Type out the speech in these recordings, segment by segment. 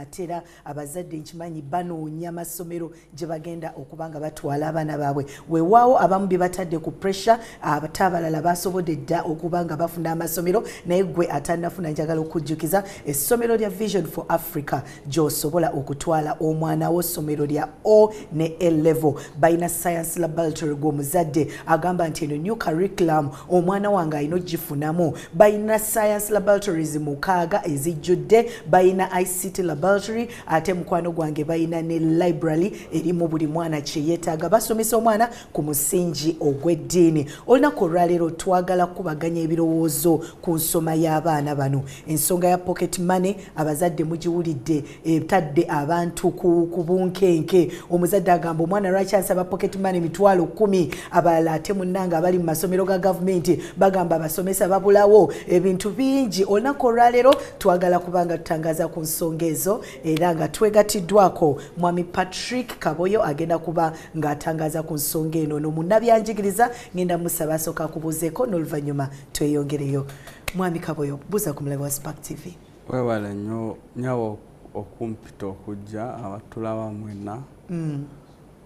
Ate era abazadde nkimanyi banoonya amasomero gye bagenda okuba nga batwala abaana baabwe. Weewaawo abamu bye batadde ku pressure, ate abalala basobodde dda okuba nga bafuna amasomero. Naye gwe atannafuna, njagala okujjukiza essomero lya Vision for Africa gy'osobola okutwala omwana wo, ssomero lya O ne A level. Balina science laboratory. Gwe omuzadde agamba nti eno new curriculum omwana wange alina ogifunamu, balina science laboratories 6 ezijjudde. Balina ICT laboratory, ate mukwano gwange balina ne library erimu buli mwana kyeyeetaaga. Basomesa omwana ku musingi ogw'eddiini. Olunaku olwaleero twagala kukubaganya ebirowoozo ku nsoma y'abaana bano. Ensonga ya pocket money abazadde mugiwulidde, etadde abantu ku bunkenke. Omuzadde agamba, "Omwana lwaki ansaba pocket money 100,000?" Abalala ate munnange abali mu masomero ga gavumenti bagamba abasomesa babulawo, ebintu bingi. Olunaku olwaleero twagala kubanga tutangaza ku nsonga ezo, era nga twegatiddwako Mwami Patrick Kaboyo, agenda kuba ng'atangaza ku nsonga eno. No munnabyanjigiriza, ngenda musaba asooka akubuuzeeko, n'oluvannyuma tweyongereyo. Mwami Kaboyo, buuza ku mulabe wa Spark TV. Weebale nnyo nyawo okumpita okujja. Abatulaba mwenna,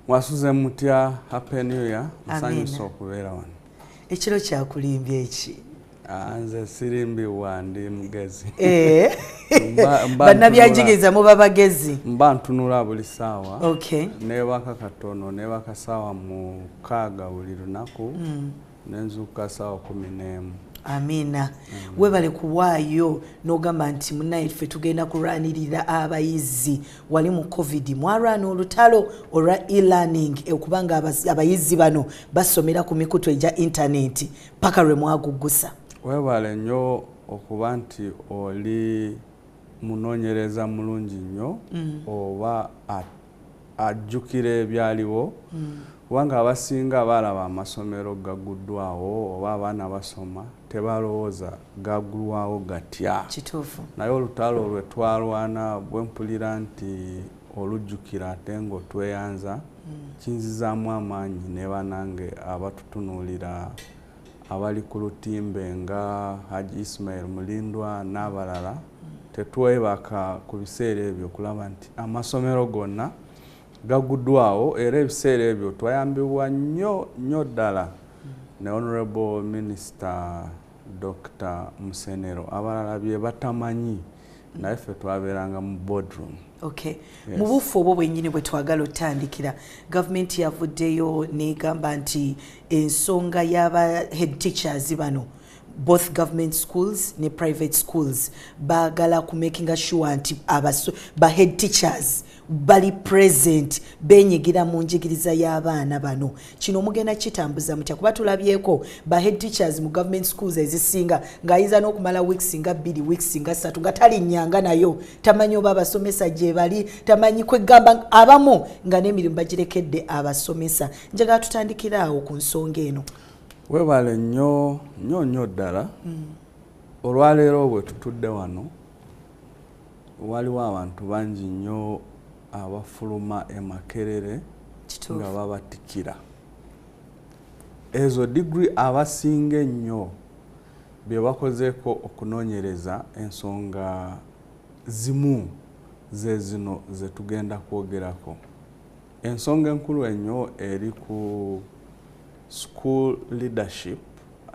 mwasuze mutya? Happy New Year. Nsanyusa okubeera wano. Ekiro kyakulimbya eki? Ah, nze sirimbibwa, ndi mugezi. Eh. Bannabyanjigiriza muba bagezi. Mba ntunula buli ssaawa. Neebaka katono, neebaka ssaawa 6 buli lunaku, nenzuukuka ssaawa 11. Amiina. Webale kuwaayo n'ogamba nti munaye ffe tugenda kulwanirira abayizi. Wali mu COVID mwalwana olutalo olwa e-learning, okubanga abayizi bano basomera ku mikutu egya intaneti paka lwe mwagugusa. Webale nnyo okuba nti oli munoonyereza mulungi nnyo, oba ajjukira ebyaliwo, kubanga abasinga balaba amasomero gaguddwawo oba abaana basoma, tebalowooza gagulwawo gatya. Naye olutalo lwe twalwana, bwe mpulira nti olujjukira ate ng'otweyanza, kinzizaamu amaanyi. Ne banange abatutunuulira abali ku lutimbe nga Haji Ismail Mulindwa n'abalala, tetwebaka ku biseera ebyo okulaba nti amasomero gonna gaguddwawo. Era ebiseera ebyo twayambibwa nnyo nnyo ddala ne Honorable Minister Dr Musenero. Abalala bye batamanyi, naye ffe twabeeranga mu boardroom. Okay. Yes. Mu bufu obwo bwennyini bwe twagala otandikira, gavumenti yavuddeyo negamba nti ensonga y'aba head teachers bano, both government schools ne private schools, baagala ku makinga sure nti ba head teachers bali present, benyigira mu njigiriza y'abaana bano. Kino mugenda kitambuza mutya? Kuba tulabyeko ba head teachers mu government schools ezisinga ng'ayinza n'okumala weeks nga 2, weeks nga 3 nga talinnyanga nayo, tamanyi oba abasomesa gye bali, tamanyi. Kwegamba abamu nga n'emirimu bagirekedde abasomesa. Njagala tutandikire awo ku nsonga eno. Weebale nnyo nnyo nnyo ddala. Olwaleero bwe tutudde wano, waliwo abantu bangi nnyo abafuluma e Makerere nga babatikira ezo diguri. Abasinga ennyo bye bakozeeko okunoonyereza, ensonga zimu ze zino ze tugenda kwogerako. Ensonga enkulu ennyo eri ku school leadership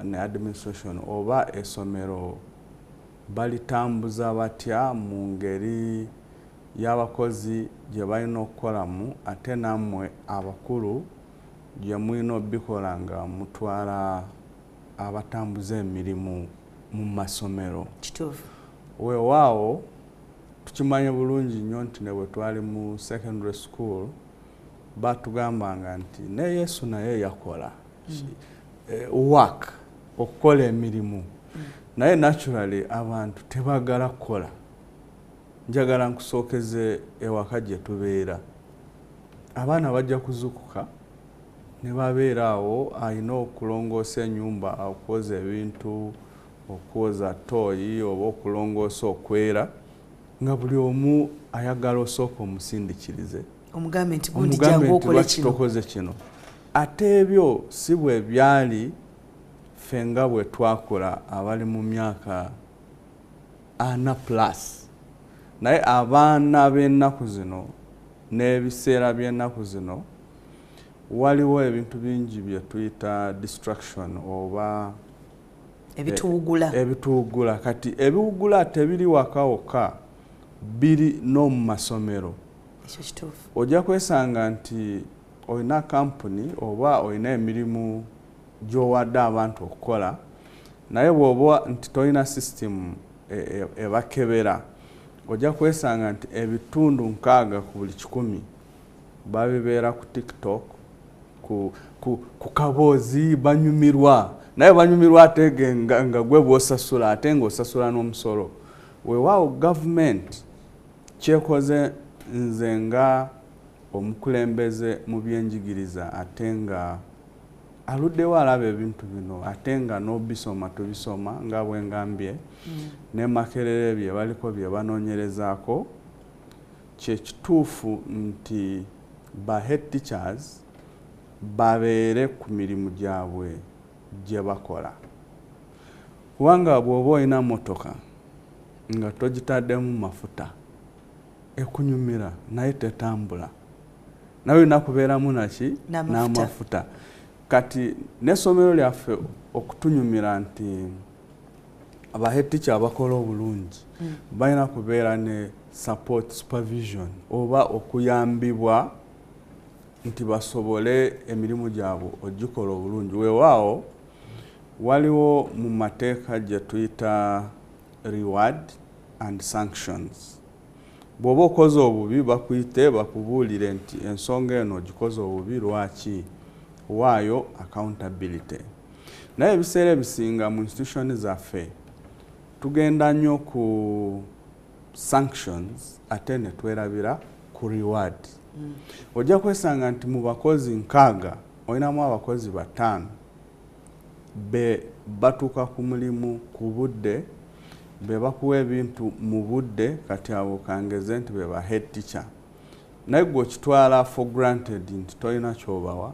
ne administration, oba essomero balitambuza batya mu ngeri y'abakozi gye balina okukolamu, ate nammwe abakulu gye mulina obikola nga mutwala abatambuza emirimu mu masomero. Weewaawo tukimanye bulungi nnyo nti ne bwe twali mu secondary school batugambanga nti ne Yesu naye yakola work, okukola emirimu. Naye naturally abantu tebagala kukola. Njagala nkusookeze ewaka gye tubeera. Abaana bajja kuzukuka ne babeera awo, alina okulongoosa ennyumba, okwoza ebintu, okwoza tooyi oba okulongoosa, okwera, nga buli omu ayagala osooka omusindikirize. Omugambe nti gundi jangu okole kino. Tokoze kino. Ate ebyo si bwe byali ffe nga bwe twakula. Abali mu myaka 40 plus Naye abaana b'ennaku zino n'ebiseera by'ennaku zino, waliwo ebintu bingi bye tuyita distraction oba ebituwugula. Ebituwugula. Kati ebiwugula tebiri waka wokka, biri n'omu masomero. Ekyo kituufu. Ojja kwesanga nti olina kampuni oba olina emirimu gy'owadde abantu okukola, naye bw'oba nti tolina system ebakebera, ojja kwesanga nti ebitundu 60 ku buli 100 babibeera ku TikTok, ku kaboozi, banyumirwa. Naye banyumirwa ate nga gwe bw'osasula, ate ng'osasula n'omusolo. Weewaawo gavumenti kyekoze, nze nga omukulembeze mu byenjigiriza ate nga aluddewo alaba ebintu bino, ate nga n'obisoma tubisoma nga bwe ngambye, ne Makerere bye baliko bye banoonyerezaako, kyekituufu nti ba head teachers babeere ku mirimu gyabwe gye bakola. Kubanga bw'oba olina motoka nga togitaddemu mafuta, ekunyumira naye tetambula. Nawe olina kubeeramu naki? N'amafuta. Kati n'essomero lyaffe okutunyumira nti aba head teacher abakola obulungi balina kubeera ne support, supervision oba okuyambibwa nti basobole emirimu gyabwe ogikola obulungi. Weewaawo waliwo mu mateeka gye tuyita reward and sanctions. Bw'oba okoze obubi, bakuyite bakubuulire nti ensonga eno ogikoze obubi lwaki, waayo accountability. Naye ebiseera ebisinga mu institution zaffe tugenda nnyo ku sanctions ate ne twerabira ku reward. Ojja kwesanga nti mu bakozi 60 olinamu abakozi 5 be batuuka ku mulimu ku budde, be bakuwa ebintu mu budde. Kati abo kangeze nti be ba head teacher, naye gwe okitwala for granted nti tolina kyobawa,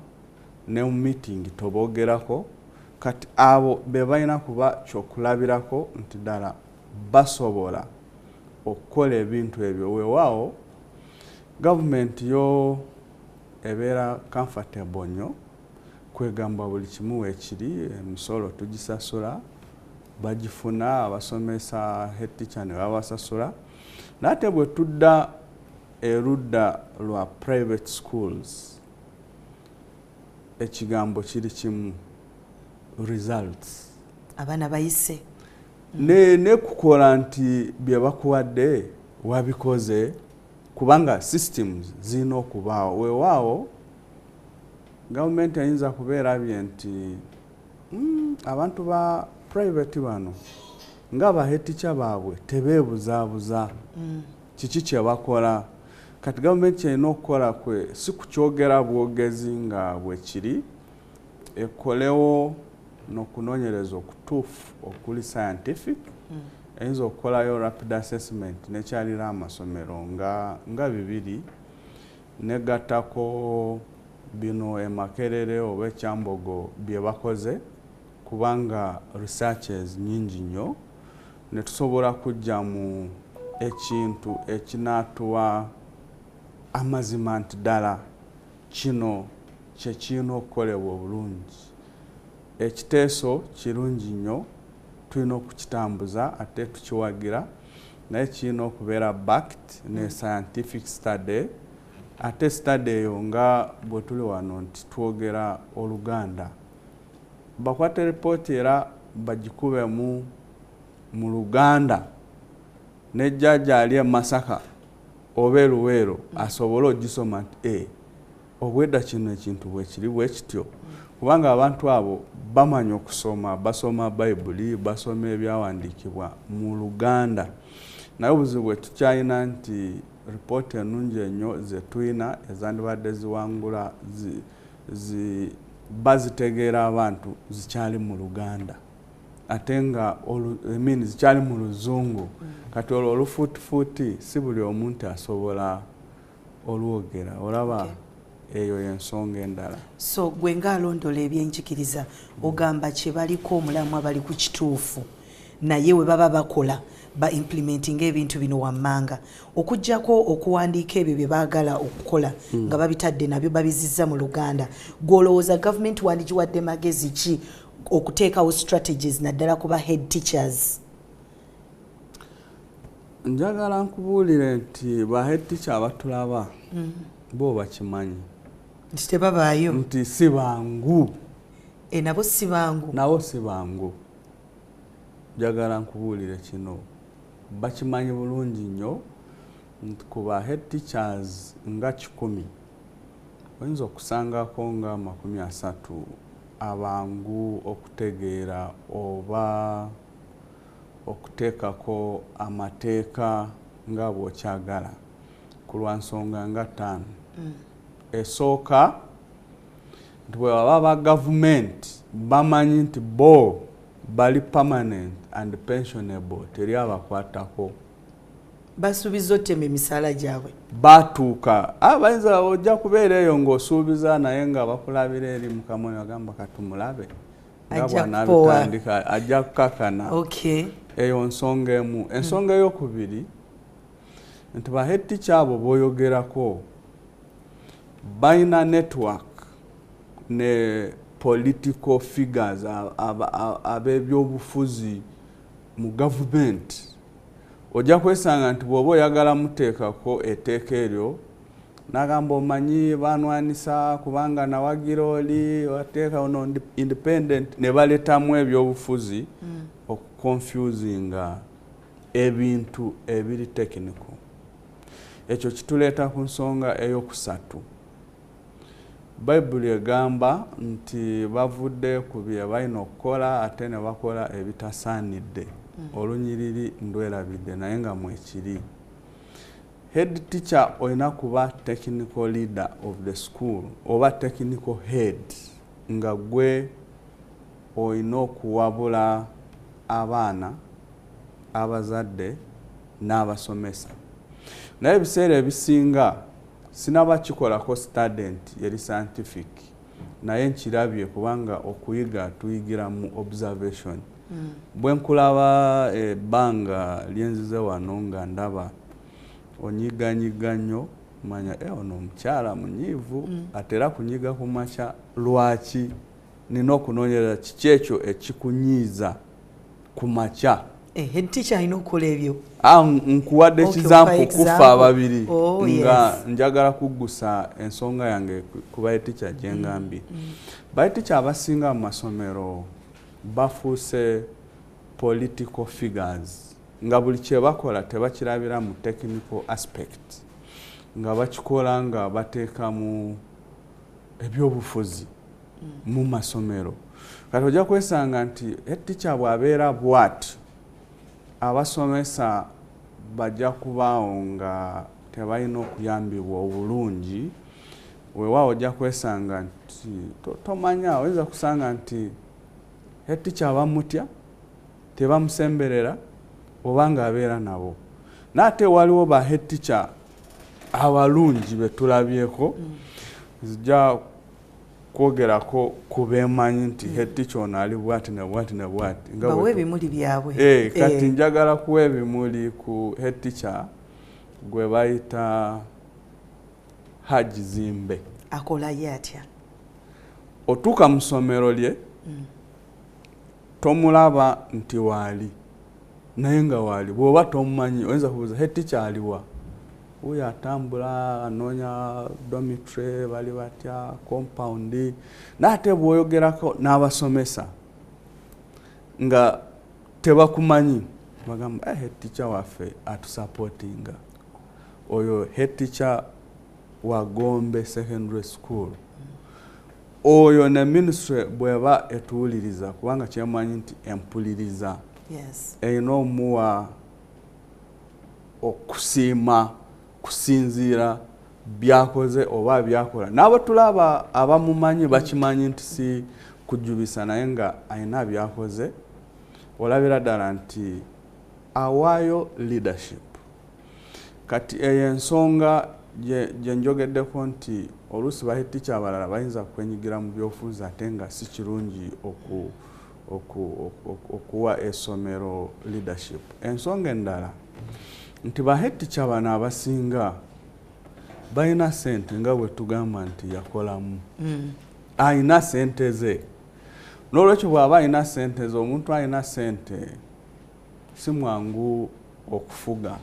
ne mu meeting toboogerako. Kati abo be balina kuba kyokulabirako nti ddala basobola okukola ebintu ebyo. Weewaawo gavumenti yo ebeera comfortable nnyo kwegamba buli kimu weekiri, emisolo tugisasula, bagifuna abasomesa, head teacher ne babasasula. Naye ate bwe tudda erudda lwa private schools, ekigambo kiri kimu: results. Abaana bayise. Ne kukola nti bye bakuwadde wabikoze, kubanga systems zirina okubaawo. Weewaawo gavumenti eyinza kubeerabye nti abantu ba private bano nga ba head teacher baabwe tebeebuzaabuza kiki kye bakola. Kati gavumenti kyerina okukola kwe si kukyogera bwogezi nga bwe kiri, ekolewo n'okunoonyereza okutuufu okuli scientific. Eyinza okukolayo rapid assessment nekyalira amasomero nga 2, negattako bino eMakerere oba eKyambogo bye bakoze, kubanga researches nyingi nnyo, ne tusobola kujja mu ekintu ekinaatuwa amazima nti ddala kino kye kirina okukolebwa obulungi. Ekiteeso kirungi nnyo, tulina okukitambuza ate tukiwagira, naye kirina okubeera backed ne scientific study. Ate study eyo, nga bwe tuli wano nti twogera Oluganda, bakwate ripooti era bagikubemu mu Luganda, ne jjajja ali e Masaka oba e Luweero asobole ogisoma nti e obwedda kino ekintu bwe kiri bwe kityo. Kubanga abantu abo bamanyi okusoma, basoma Bayibuli, basoma ebyawandiikibwa mu Luganda. Naye obuzibu bwe tukyalina nti ripooti ennungi ennyo ze tulina ezandibadde ziwangula bazitegeera abantu zikyali mu Luganda, ate nga I mean, zikyali mu Luzungu. Kati olwo olufuutifuuti si buli omuntu asobola olwogera, olaba? Eyo yensonga endala. So gwe ng'alondola ebyenjigiriza, ogamba kye baliko omulamwa, bali ku kituufu, Naye we baba bakola ba implementing ebintu bino wammanga, okuggyako okuwandiika ebyo bye baagala okukola nga babitadde nabyo babizizza mu Luganda, gw'olowooza gavumenti wandigiwadde magezi ki okuteekawo strategies naddala ku ba head teachers? Njagala nkubuulire nti ba head teacher abatulaba bo bakimanyi nti tebabaayo, nti si bangu. Nabo si bangu. Nabo si bangu. Njagala nkubuulire kino, bakimanyi bulungi nnyo nti ku ba head teachers nga 100 oyinza okusangako nga 30 abangu okutegeera oba okuteekako amateeka nga bw'okyagala, ku lwa nsonga nga 5. Esooka nti bwe baba ba gavumenti bamanyi nti bo bali permanent and pensionable, teri abakwatako. Basuubiza otema emisaala gyabwe. Batuuka bayinza ojja kubeera eyo ng'osuubiza, naye nga bakulabira eri mukamwe bagamba katumulabe nga bw'anaabitandika ajja kukakana. Eyo nsonga emu. Ensonga eyokubiri nti ba head teacher abo b'oyogerako balina network ne political figures ab'ebyobufuzi mu gavumenti. Ojja kwesanga nti bw'oba oyagala muteekako etteeka eryo, n'agamba omanyi banwanisa kubanga nawagira oli wateeka ono independent, ne baleetamu ebyobufuzi okuconfusinga ebintu ebiri technical. Ekyo kituleeta ku nsonga eyokusatu. Bayibuli egamba nti bavudde ku bye balina okukola ate ne bakola ebitasaanidde. Olunyiriri ndwerabidde naye nga mwekiri. Head teacher olina kuba technical leader of the school oba technical head, nga gwe olina okuwabula abaana, abazadde n'abasomesa. Naye ebiseera ebisinga sinaba kikolako student yeri scientific, naye nkirabye kubanga okuyiga tuyigira mu observation. Bwe nkulaba ebbanga lyenzize wano nga ndaba onyiganyiga nnyo, manya ono omukyala munyiivu, atera kunyiga ku makya, lwaki? Nina okunoonyereza kiki ekyo ekikunyiiza ku makya. Head teacher alina okukola ebyo. Nkuwadde example kufa ababiri nga njagala kuggusa ensonga yange ku ba head teacher gye ngambye. Ba head teacher abasinga mu masomero bafuuse political figures, nga buli kye bakola tebakirabira mu technical aspect, nga bakikola nga bateekamu ebyobufuzi mu masomero. Kati ojja kwesanga nti head teacher bw'abeera bw'ati, abasomesa bajja kubaawo nga tebalina okuyambibwa obulungi. Weewaawo ojja kwesanga nti tomanya, oyinza kusanga nti head teacher bamutya, tebamusemberera oba ng'abeera nabo. N'ate waliwo ba head teacher abalungi be tulabyeko, zijja kwogerako ku beemanyi nti head teacher ono ali bwati ne bwati ne bwati. Bawe ebimuli byabwe. Kati njagala kuwa ebimuli ku head teacher gwe bayita Haji Zimbe. Akola ye atya? Otuuka mu ssomero lye tomulaba nti waali, naye nga waali. Bw'oba tomumanyi oyinza kubuuza head teacher aliwa? Oyo atambula anoonya dormitory, bali batya, compound. N'ate bw'oyogerako n'abasomesa nga tebakumanyi, bagamba head teacher waffe atusupportinga. Oyo head teacher wa Gombe Secondary School. Oyo ne ministry bw'eba etuwuliriza, kubanga kyemanyi nti empuliriza, erina omuwa okusiima kusinziira byakoze oba byakola. N'abo tulaba abamumanyi bakimanyi nti si kujubisa, naye nga alina byakoze. Olabira ddala nti awaayo leadership. Kati eyo ensonga gye njogeddeko nti oluusi ba head teacher abalala bayinza kwenyigira mu byobufuzi ate nga si kirungi okuwa essomero leadership. Ensonga endala nti ba head teacher bano abasinga balina sente, nga bwe tugamba nti yakolamu, ayina sente ze. N'olwekyo bw'aba alina sente ze, omuntu alina sente si mwangu okufuga.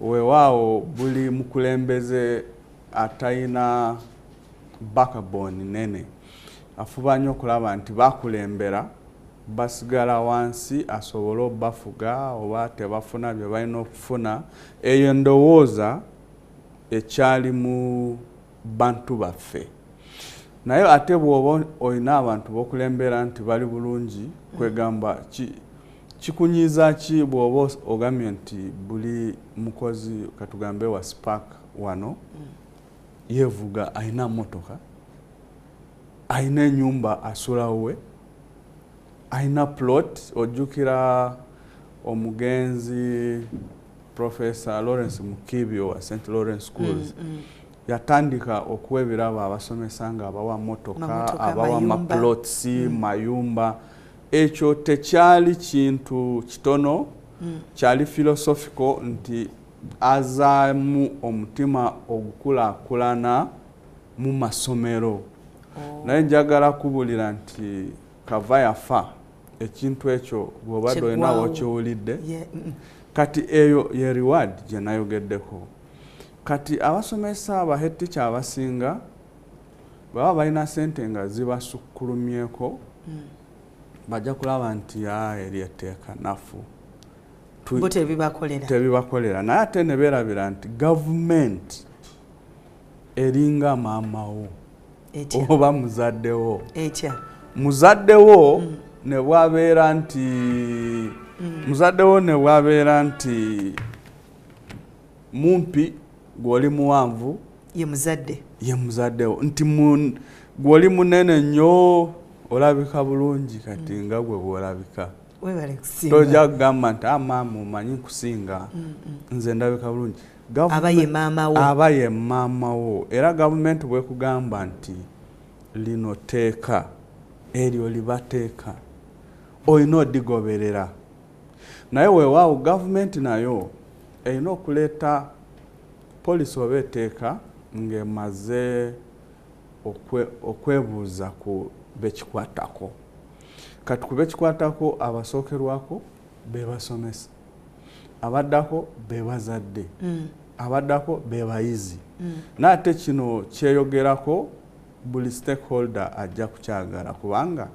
Weewaawo buli mukulembeze atalina backbone nene afuba nnyo okulaba nti bakulembera basigala wansi asobole obbafuga oba tebafuna bye balina okufuna. Eyo ndowooza ekyali mu bantu baffe. Naye ate bw'oba olina abantu b'okulembera nti bali bulungi, kwegamba kikunyiiza ki bw'oba ogambye nti buli mukozi, katugambe wa Spark wano, yeevuga, alina motoka, alina ennyumba asulawe, alina plot. Ojjukira omugenzi Professor Lawrence Mukiibi wa St Lawrence Schools, yatandika okuwa ebirabo abasomesa nga abawa motoka, abawa maplots, mayumba. Ekyo tekyali kintu kitono, kyali philosophical nti azaamu omutima ogukulaakulana mu masomero. Naye njagala kubulira nti kava yafa ekintu ekyo bw'obadde olina wokiwulidde. Kati eyo ye reward gye nayogeddeko. Kati abasomesa, aba head teacher abasinga baba balina sente nga zibasukkulumyeko, bajja kulaba nti eri etteeka nafu. Bo tebibakolera. Tebibakolera. Naye ate ne beerabira nti gavumenti eringa maamawo oba muzaddewo. Muzaddewo ne bwabeera nti muzaddewo ne bwabeera nti mumpi, gw'oli muwanvu, ye muzadde. Ye muzaddewo. Nti gw'oli munene nnyo, olabika bulungi, kati nga gwe bw'olabika, tojja kugamba nti, "Amaama, omanyi nkusinga, nze ndabika bulungi." Aba ye maama wo. Aba ye maama wo. Era gavumenti bwekugamba nti lino teeka, eryo libateeka, olina odigoberera. Naye weewaawo gavumenti nayo erina okuleeta policy oba etteeka ng'emaze okwebuuza ku bekikwatako. Kati ku bekikwatako abasookerwako be basomesa, abaddako be bazadde, abaddako be bayizi. Naye ate kino kyeyogerako buli stakeholder ajja kukyagala, kubanga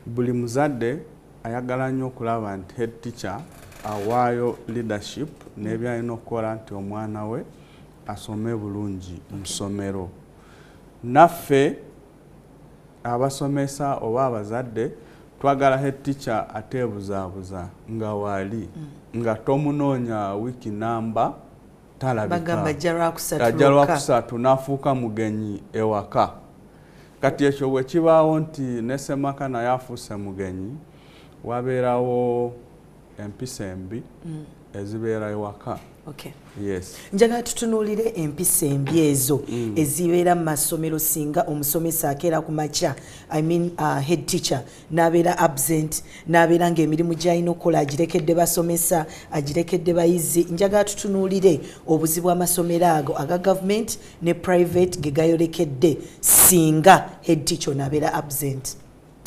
buli muzadde ayagala nnyo okulaba nti head teacher awaayo leadership n'ebyalina okukola nti omwana we asome bulungi mu ssomero. Naffe abasomesa oba abazadde twagala head teacher ateebuzaabuza nga waali, nga tomunoonya wiiki namba talabika. Bagamba ajja lwakusatu. Ajja lwakusatu n'afuuka mugenyi ewaka. Kati ekyo bwe kibaawo nti ne ssemaka naye afuuse mugenyi, wabeerawo empisa embi ezibeera ewaka. Yes. Njagala tutunuulire empisa embi ezo ezibeera mu masomero singa omusomesa akeera ku makya, I mean, head teacher n'abeera absent, n'abeera ng'emirimu gy'alina okukola agirekedde basomesa, agirekedde bayizi. Njagala tutunuulire obuzibu amasomero ago aga gavumenti ne private ge gayolekedde singa head teacher ono abeera absent.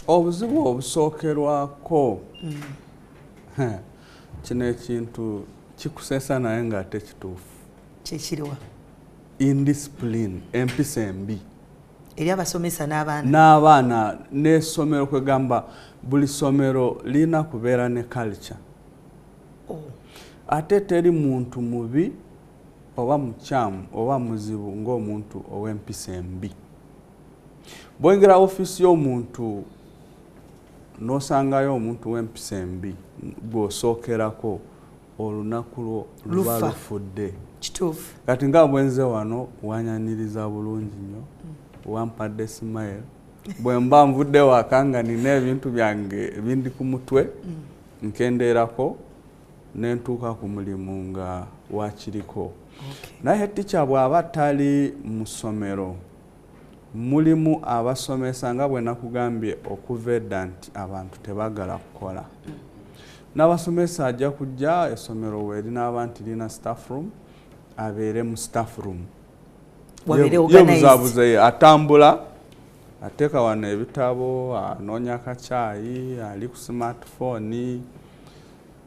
Obuzibu obusookerwako, kino ekintu kikusesa naye ng'ate kituufu. Kyekiriwa? Indiscipline, empisa embi. Eri abasomesa n'abaana. N'abaana n'essomero. Kwegamba buli ssomero lirina kubeera ne culture. Ate teri muntu mubi oba mukyamu oba muzibu ng'omuntu ow'empisa embi. Bw'oyingira ofiisi y'omuntu n'osangayo omuntu w'empisa embi gw'osookerako, olunaku lwo luba Lufa. lufudde. Kituufu. Kati nga bwenze wano, wanyaniriza bulungi nnyo, wampadde smile. Bwe mba nvudde waka nga nina ebintu byange ebindi ku mutwe, nkendeerako nentuuka ku mulimu nga wakiriko. Naye teacher bw'aba tali mu ssomero, Mulimu abasomesa, nga bwe nakugambye okuva edda nti abantu tebagala kukola. N'abasomesa ajja kujja essomero weerinaaba nti lirina staff room, abeere mu staff room. Wabeere organized. Yebuzaabuze, atambula, ateeka wano ebitabo, anoonya kacaayi, ali ku smartphone.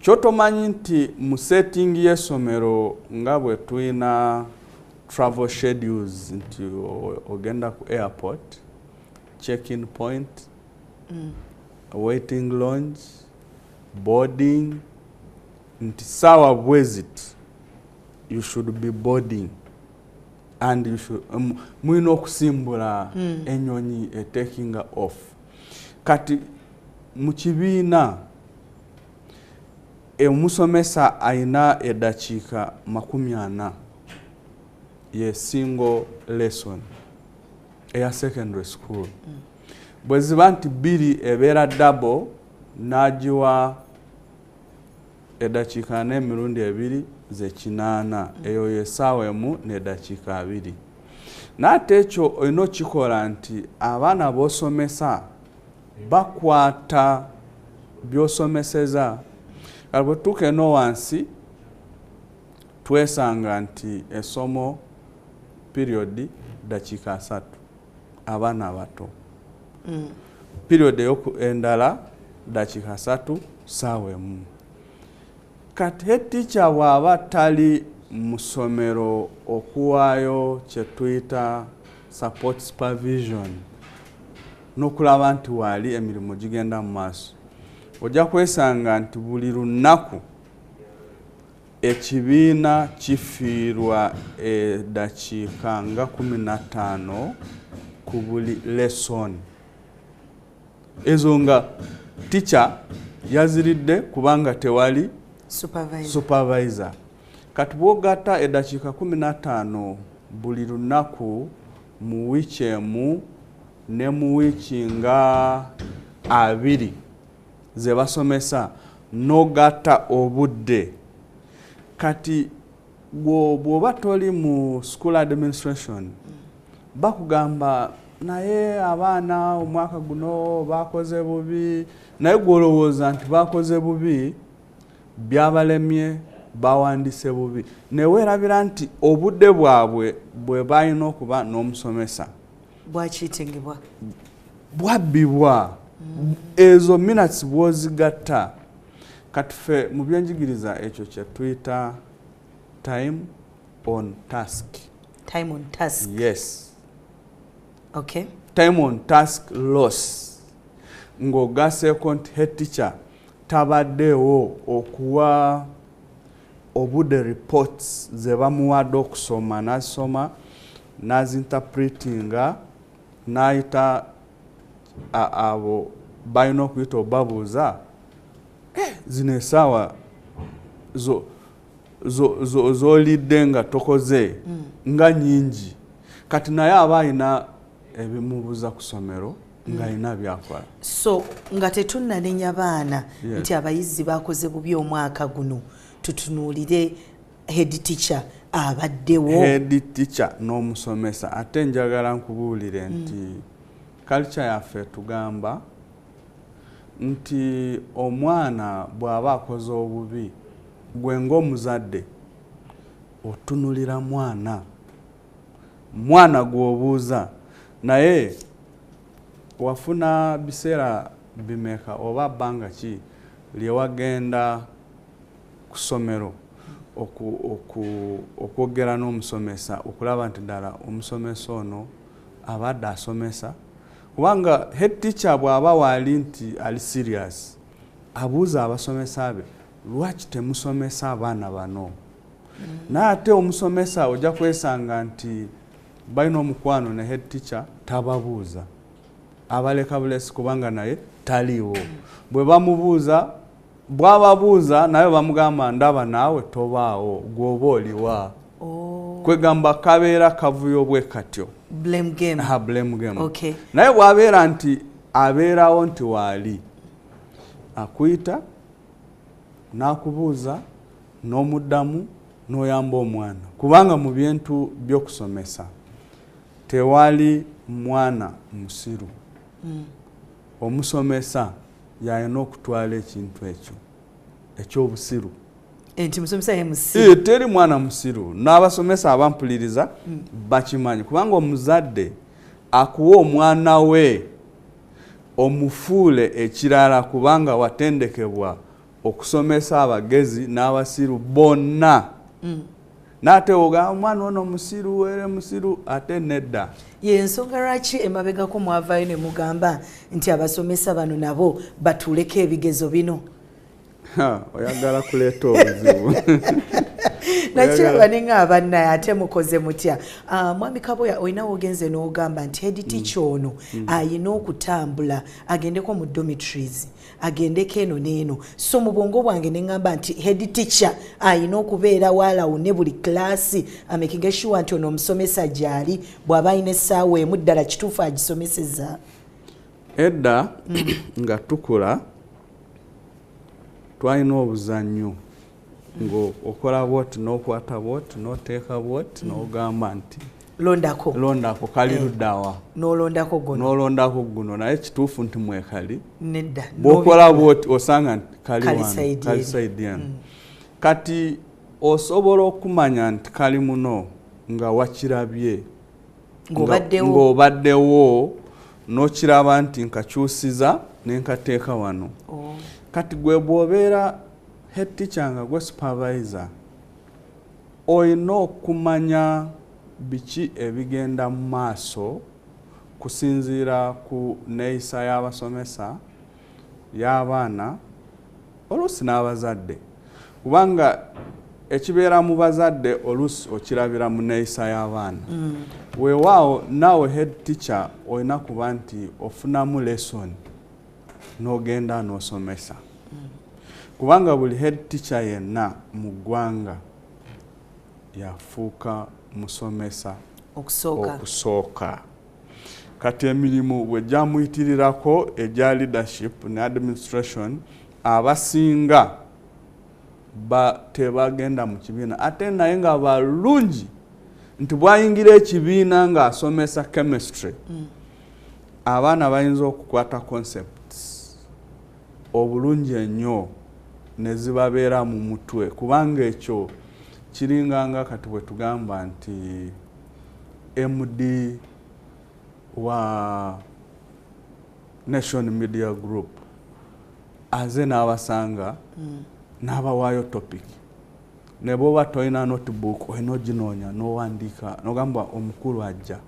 Kyotomanyi nti mu setting y'essomero, nga bwe tulina travel schedules nti ogenda ku airport, check-in point, waiting lounge, boarding, nti saawa bwezit you should be boarding and you should, mulina okusimbula ennyonyi etakinga off. Kati mu kibiina omusomesa ayina eddakiika 40 ye single lesson eya secondary school. Bwe ziba nti bbiri, ebeera double, n'agiwa eddakiika n'emirundi ebiri ze 80. Eyo yessaawa 1 n'eddakiika 20. N'ate ekyo olina okikola nti abaana b'osomesa bakwata by'osomeseza. Kale bwe tutuuka eno wansi, twesanga nti essomo period ddakiika 30, abaana abato. Period endala ddakiika 30, saawa 1. Kati head teacher bw'aba tali mu ssomero okuwaayo kye tuyita support, supervision, n'okulaba nti waali emirimu gigenda mu maaso, ojja kwesanga nti buli lunaku ekibiina kifiirwa eddakiika nga 15 ku buli lesson. Ezo nga teacher yaziridde kubanga tewali supervisor. Supervisor. Kati bw'ogatta eddakiika 15 buli lunaku mu wiiki emu ne mu wiiki nga 20 ze basomesa, n'ogatta obudde, kati bw'oba toli mu school administration, bakugamba naye abaana omwaka guno bakoze bubi, naye gw'olowooza nti bakoze bubi byabalemye, bawandise bubi, neweerabira nti obudde bwabwe bwe balina okuba n'omusomesa bwakiitingibwa. Bwabbibwa. Ezo minutes bw'ozigatta, kati ffe mu byenjigiriza ekyo kye tuyita time on task. Time on task. Yes. Okay. Time on task loss, ng'ogaseeko nti head teacher tabaddeewo okuwa obudde reports ze bamuwadde okusoma, n'asoma, n'azinterpretinga, n'ayita abo balina okuyita obabuuza, "Eh, zino esaawa z'olidde nga tokoze nga nyingi." Kati naye aba alina ebimubuza ku ssomero, ng'alina byakola. So nga tetunnanenya baana nti abayizi bakoze bubi omwaka guno, tutunuulire head teacher abaddewo. Head teacher n'omusomesa. Ate njagala nkubuulire nti culture yaffe tugamba nti omwana bw'aba akoze obubi, gwe ng'omuzadde otunulira mwana, mwana gw'obuuza, naye wafuna biseera bimeka oba bbanga ki lye wagenda ku ssomero okwogera n'omusomesa, okulaba nti ddala omusomesa ono abadde asomesa? Kubanga head teacher bw'aba waali nti ali serious, abuuza abasomesa be, "Lwaki temusomesa abaana bano?" Naye ate omusomesa ojja kwesanga nti balina omukwano ne head teacher, tababuuza, abaleka bulesi kubanga naye taliiwo. Bwe bamubuuza, bwababuuza naye bamugamba, "Ndaba naawe tobaawo, gwoba oliwa?" Oh. Kwegamba kabeera kavuyo bwe katyo. Blame game. Aha, blame game. Okay. Naye bw'abeera nti abeerawo nti waali, akuyita n'akubuuza n'omuddamu n'oyamba omwana, kubanga mu bintu by'okusomesa tewali Mwana musiru. Omusomesa yalina okutwala ekintu ekyo ekyobusiru. Nti musomesa ye musiru? Teri mwana musiru, n'abasomesa abampuliriza bakimanyi, kubanga omuzadde akuwa omwana we omufuule ekirala, kubanga watendekebwa okusomesa abagezi n'abasiru bonna. N'ate ogamba omwana ono musiru, ere musiru, ate nedda. Yensonga lwaki emabegako mwavaayo ne mugamba nti abasomesa bano nabo batuuleko ebigezo bino. Oyagala kuleeta obuzibu. Nakiraba nenga abannaye ate mukoze mutya. Mwami Kaboya, olina wogenze n'ogamba nti head teacher ono ayina okutambula agendeko mu dormitories, agendeko eno n'eno. So mu bwongo bwange ne ŋŋamba nti head teacher ayina okubeera waalawune buli class, amakinge sure nti ono omusomesa gy'ali, bw'aba ayina essaawa emu ddala kituufu agisomeseza. Edda nga tukula twalina obuzannyo ng'okola bwoti, n'okwata bwoti, n'oteeka bwoti, n'ogamba nti londako, londako kali luddawa, n'olondako guno, n'olondako guno, naye kituufu nti mwekali? Nedda. Bw'okola bwoti osanga nti kali wano, kali side eno. Kati osobola okumanya nti kali muno nga wakirabye, ng'obaddewo n'okiraba nti nkakyusiza ne nkateeka wano. Kati gwe bw'obeera head teacher nga gwe supervisor, olina okumanya biki ebigenda mu maaso kusinziira ku neeyisa y'abasomesa, y'abaana, oluusi n'abazadde, kubanga ekibeera mu bazadde oluusi okirabira mu neeyisa y'abaana. Weewaawo naawe head teacher olina kuba nti ofunamu lesson n'ogenda n'osomesa, kubanga buli head teacher yenna mu ggwanga yafuuka musomesa okusooka. Kati emirimu bwe gyamuyitirirako egya leadership ne administration, abasinga tebagenda mu kibiina, ate naye nga balungi nti bw'ayingira ekibiina ng'asomesa chemistry, abaana bayinza okukwata concepts obulungi ennyo ne zibabeera mu mutwe, kubanga ekyo kiringanga kati bwe tugamba nti MD wa Nation Media Group aze n'abasanga n'abawaayo topic, ne bw'oba tolina notebook olina oginoonya n'owandiika n'ogamba omukulu ajja.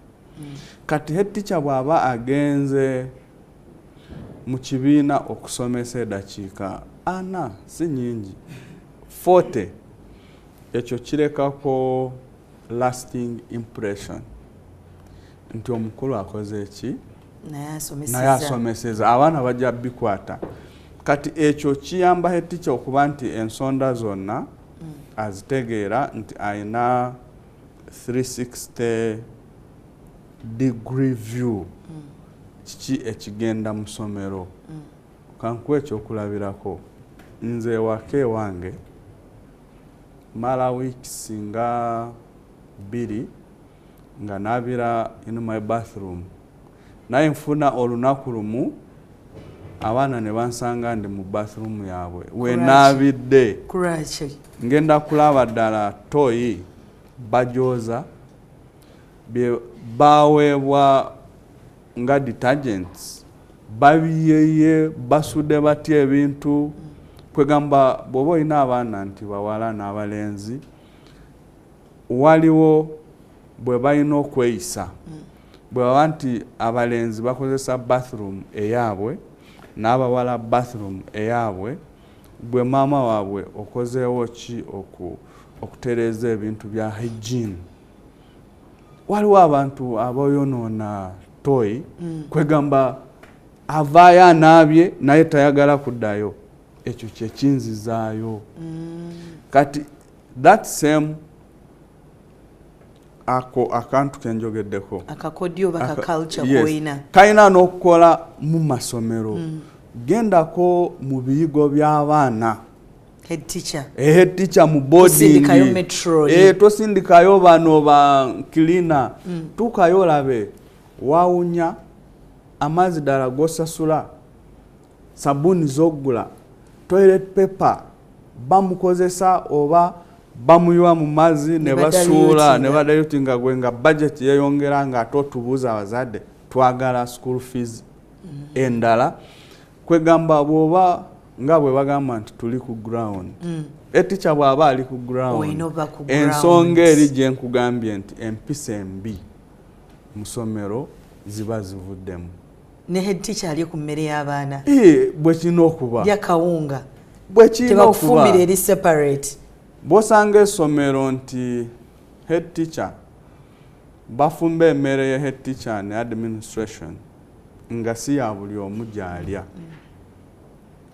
Kati head teacher bw'aba agenze mu kibiina okusomesa eddakiika 40, si nnyingi, 40, ekyo kirekako lasting impression nti omukulu akoze eki, naye asomeseza, abaana bajja bikwata. Kati ekyo kiyamba head teacher okuba nti ensonda zonna azitegeera, nti ayina 360 degree view, kiki ekigenda mu ssomero. Kankuwa ekyokulabirako, nze ewaka ewange mala weeks nga 2 nga naabira in my bathroom, naye nfuna olunaku lumu abaana ne bansanga ndi mu bathroom yaabwe wenaabidde. Ngenda kulaba ddala toyi bajooza bye baweebwa nga detergents, babiyeye, basudde batya ebintu. Kwegamba bw'oba olina abaana nti bawala n'abalenzi, waliwo bwe balina okweyisa. Bwe baba nti abalenzi bakozesa bathroom eyaabwe n'abawala bathroom eyaabwe, gwe maama waabwe okozeewo ki okutereeza ebintu bya hygiene? Waliwo abantu abayonoona toyi, kwegamba avaayo anaabye naye tayagala kuddayo, ekyo kyekinzizaayo. Kati that same ako akantu kenjogeddeko, akakodyo baka culture koyina kalina n'okukola mu masomero. Gendako mu biyigo by'abaana, head teacher, head teacher mu boarding, tosindikayo bano ba cleaner, tuukayo olabe Wawunya amazzi ddala g'osasula, sabbuuni z'oggula, toilet paper bamukozesa oba bamuyiwa mu mazzi ne basuula ne badilutinga, gwe nga budget yeeyongera nga ate otubuuza abazadde twagala school fees endala. Kwegamba bw'oba nga bwe bagamba nti tuli ku ground, teacher bw'aba ali ku ground, Olina oba ku ensonga ground. eri gye nkugambye nti empisa embi mu ssomero ziba zivuddemu. Ne head teacher ali ku mmere y'abaana? Eh, bwe kirina okuba. Lya kawunga. Bwe kirina okuba. Tebakufumbira eri separate. Bw'osanga essomero nti head teacher bafumba emmere ye head teacher ne administration nga si ya buli omu gy'alya,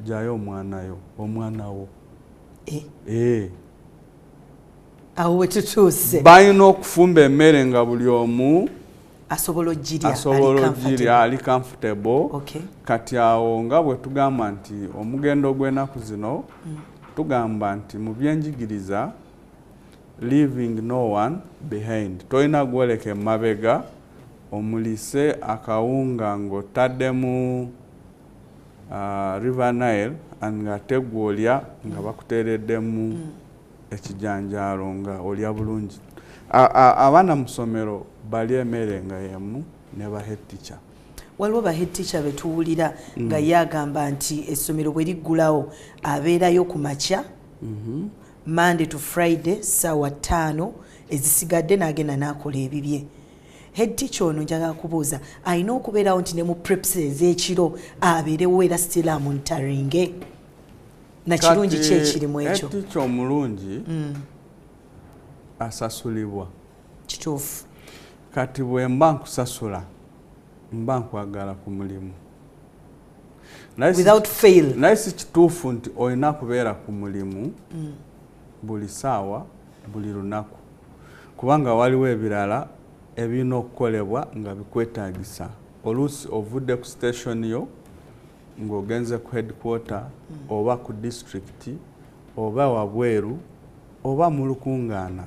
gyayo omwanayo, omwana wo. Eh, Eh. awo we tutuuse. Balina okufumba emmere nga buli omu asobola ogirya. Asobola ali ogirya, ali comfortable. Kati awo nga bwe tugamba nti omugendo gw'ennaku zino, tugamba nti mu byenjigiriza leaving no one behind, tolina gwoleka emabega. Omulise akawunga ng'otaddemu River Nile ng'ate gw'olya nga bakuteereddemu ekijanjaalo nga olya bulungi. Abaana mu ssomero balya emmere nga yemu ne ba head teacher. Waliwo ba head teacher betuwulira nga ye agamba nti essomero bwe liggulawo abeerayo ku makya, Monday to Friday, 5:00, ezisigadde n'agenda n'akola ebibye. Head teacher ono njagala kubuuza, alina okubeerawo nti ne mu preps ez'ekiro abeerewo era still amonitoringe? Na kirungi ki ekirimu ekyo? Head teacher omulungi asasulibwa. Kati bwe mba nkusasula, mba nkwagala ku mulimu. Without fail. Naye si kituufu nti olina kubeera ku mulimu buli saawa, buli lunaku, kubanga waliwo ebirala ebirina okukolebwa nga bikwetaagisa. Oluusi ovudde ku station yo ng'ogenze ku headquarter oba ku district oba wabweru oba mu lukungaana.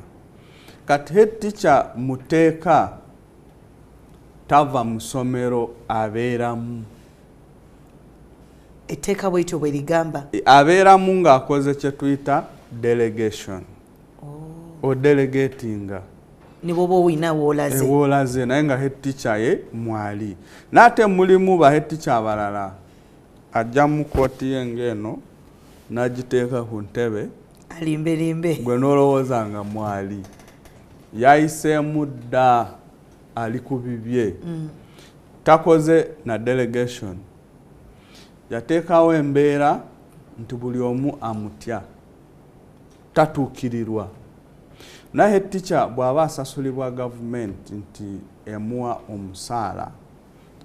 Kati head teacher muteeka tava mu ssomero, abeeramu. Etteeka bwetyo bwe ligamba? Abeeramu ng'akoze kye tuyita delegation, odelegatinga. Ne bwoba olina woolaze. Woolaze, naye nga head teacher ye mwali. N'ate mulimu ba head teacher abalala, ajja mu kooti ye ng'eno n'agiteeka ku ntebe. Alimbelimbe. Gwe n'olowooza nga mwali, yayiseemu dda, ali ku bibye. Takoze na delegation. Yateekawo embeera nti buli omu amutya, tatuukirirwa. Naye head teacher bw'aba asasulibwa gavumenti nti emuwa omusaala,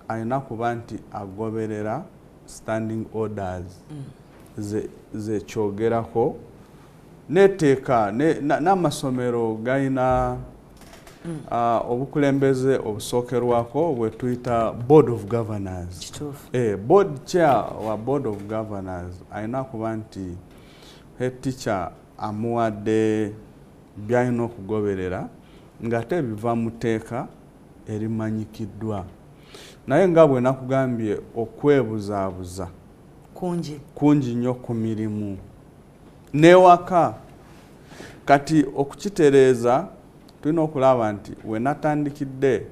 alina kuba nti agoberera standing orders zekyogerako neteeka n'amasomero galina obukulembeze obusookerwako bwe tuyita board of governors. Board chair wa board of governors alina kuba nti head teacher amuwadde byalina okugoberera ng'ate biva mu tteeka erimanyikiddwa. Naye nga bwe nakugambye, okwebuzaabuza kungi. Kungi nnyo ku mirimu n'ewaka. Kati okukitereeza tulina okulaba nti we natandikidde,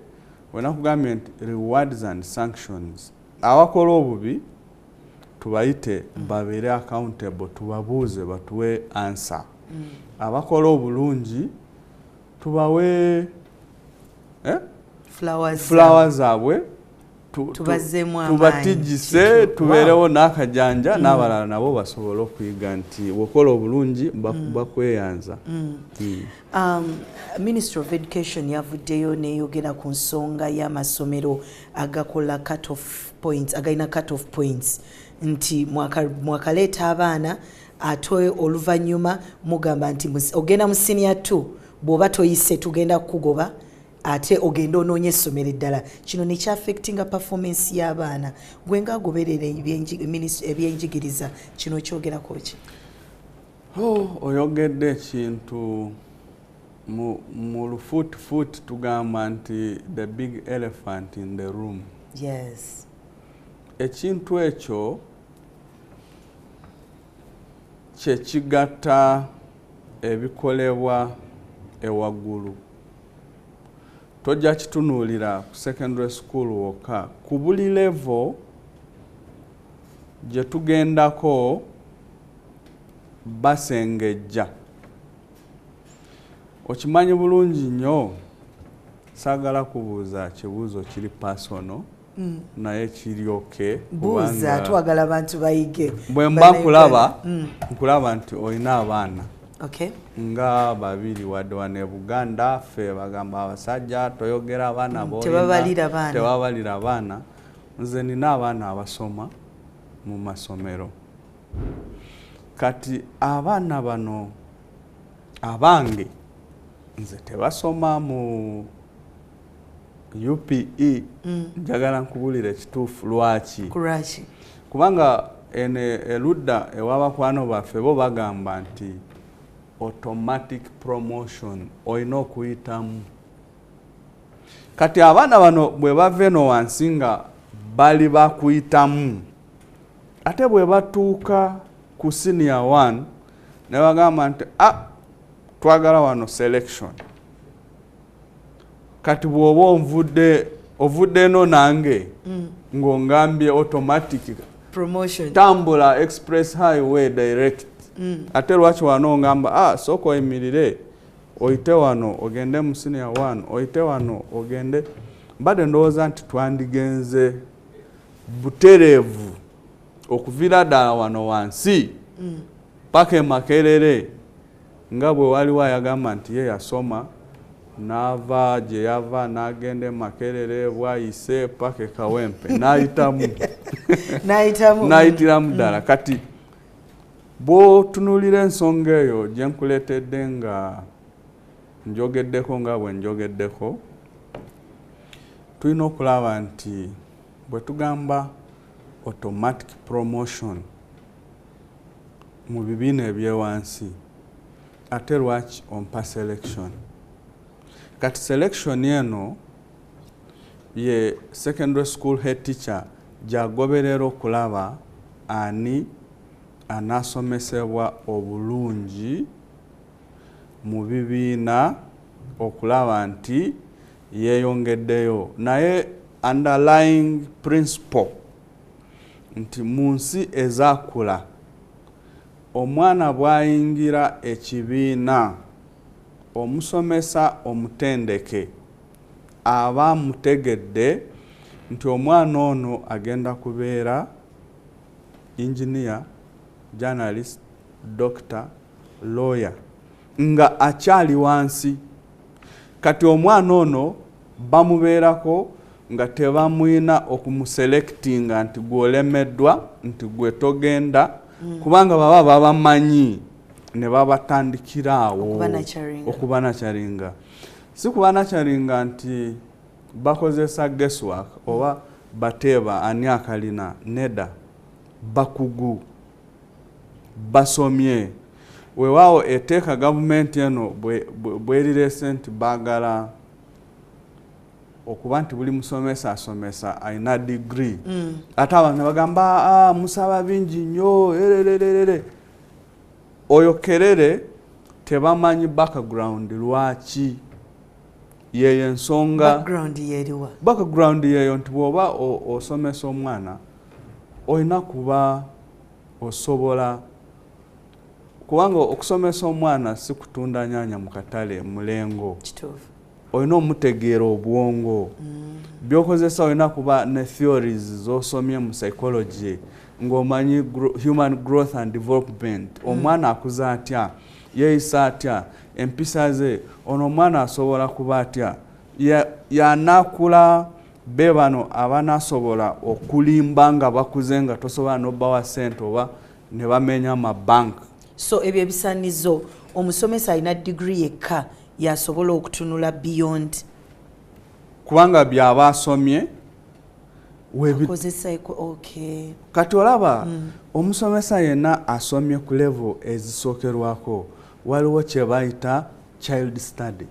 we nakugambye nti rewards and sanctions, abakola obubi tubayite babeere accountable, tubabuuze batuwe answer. Abakola obulungi tubawe flowers. Flowers zaabwe. Tubazzeemu amaanyi. Tubatigise. Tubeerewo n'akajanja n'abalala nabo basobole okuyiga nti bw'okola obulungi bakweyanza. Ministry of Education yavuddeyo neyogera ku nsonga y'amasomero agakola cut off points, agalina cut off points, nti mwakaleeta abaana ate oluvannyuma mugamba nti ogenda mu senior 2, bw'oba toyise tugenda kukugoba ate ogenda onoonya essomero eddala. Kino nekyaffectinga performance y'abaana. Gwe ngaagoberera ebyenjigiriza, kino kyogerako ki? Oh, oyogedde ekintu Mu lufuutifuuti tugamba nti the big elephant in the room. Yes. Ekintu ekyo kyekigatta ebikolebwa ewaggulu. Tojja kitunuulira ku secondary school wokka, ku buli level gye tugendako basengejja. Okimanyi bulungi nnyo, saagala kubuuza kibuuzo kiri personal, naye kiri okay. Buuza, twagala abantu bayige. Bwe mba nkulaba nti olina abaana nga babiri wadde wano e Buganda ffe bagamba abasajja toyogera abaana tebabalira abaana. Nze nina abaana abasoma mu masomero. Kati abaana bano abange nze tebasoma mu UPE. Njagala nkubulire ekituufu lwaki. Kubanga ene eludda ewabakwano baffe bo bagamba nti automatic promotion olina okuyitamu. Kati abaana bano bwe bava eno wansi nga bali bakuyitamu, ate bwe batuuka ku senior 1 ne bagamba nti twagala wano selection. Kati bw'oba ovudde eno nange ng'ongambye automatic promotion, tambula express highway direct. Ate lwaki wano ongamba sooka oyimirire oyite wano ogende mu senior 1, oyite wano ogende. Mbadde ndowooza nti twandigenze butereevu okuviira ddala wano wansi paka e Makerere, nga bwe waliwo ayagamba nti ye yasoma n'ava gye yava n'agenda e Makerere bwayise paka e Kawempe n'ayitamu n'ayitiramu ddala. Kati bw'otunuulira ensonga eyo gye nkuleetedde nga njogeddeko nga bwe njogeddeko, tulina okulaba nti bwe tugamba automatic promotion mu bibiina ebyewansi, ate lwaki ompa selection? Kati selection eno ye secondary school head teacher gy'agoberera okulaba ani anaasomesebwa obulungi mu bibiina okulaba nti yeeyongeddeyo. Naye underlying principle nti mu nsi ezaakula omwana bw'ayingira ekibiina omusomesa omutendeke aba mutegedde nti omwana ono agenda kubeera engineer, journalist, doctor, lawyer nga akyali wansi. Kati omwana ono bamubeerako nga tebamwina okumuselectinga nti gwe olemeddwa, nti gwe togenda, kubanga baba babamanyi ne babatandikira awo okubanakyaringa. Si kubanakyaringa nti bakozesa guesswork oba bateeba ani akalina, nedda, bakugu basomye. Weewaawo eteeka gavumenti eno bwerirese nti baagala okuba nti buli musomesa asomesa alina degree, ate abantu ne bagamba musaba bingi nnyo erererere. Oyo kerere tebamanyi background lwaki yeyo ensonga. Background yeriwa? Background yeyo nti bw'oba osomesa omwana olina kuba osobola, kubanga okusomesa omwana si kutunda nnyanya mu katale mulengo. Olina omutegeera obwongo. By'okozesa olina kuba ne theories z'osomye mu psychology ng'omanyi human growth and development. Omwana akuza atya, yeeyisa atya, empisa ze, ono omwana asobola kuba atya, yanaakula be bano abanaasobola okulimba nga bakuze nga tosobola n'obbawa ssente oba ne bamenya amabanka. So ebyo ebisaanizo omusomesa alina degree yekka yasobola okutunula beyond, kubanga by'aba asomye Kati olaba omusomesa yenna asomye ku level ezisookerwako waliwo kye bayita child study.